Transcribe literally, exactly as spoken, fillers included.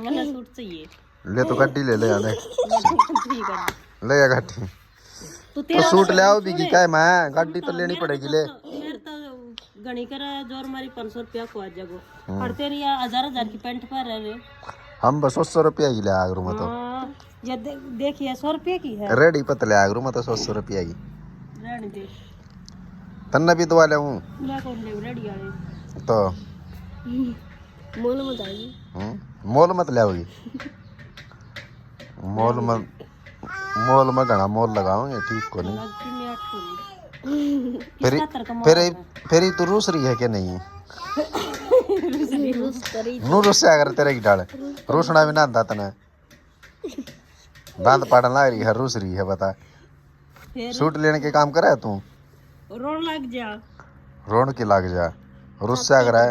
मैंने सूट चाहिए। ले तो गाड़ी ले ले यार। ठीक है। ले या गाड़ी। तू तो सूट ले आओ भी की, क्या है, मैं गाड़ी तो लेनी पड़ेगी ले। मेरे तो घणी कर जोर मारी पाँच सौ रुपया को आ जागो। और तेरी या हजार हजार की पैंट पहन रहे। हम बस सौ रुपया की ले आ करूँ मैं तो। हाँ, ये दे, देखिए, सौ रुपये की है। रेडी पत ले आ करूँ मैं तो सौ सौ रुपया की। रहने दे। तन्ने भी दवा ले हूँ मैं कौन ले रेडी वाले। तो। मोल में जाएगी। हम्म, मोल मत ले आओगी। मोल में, मोल में घना मोल लगाओगे, ठीक को नहीं। लगती मैं आठ को नहीं। फिर इस खातर का फिर फिर तू रूस रही है कि नहीं? रूस करी। नू रूस अगर तेरे की डाल, रूसना भी ना आंदा तने। दांत पाड़न लाग रही है, रूस रही है, बता। फिर सूट लेने के काम करे तू? रोन लग जा। रोन के लाग जा, रूस से अगर है।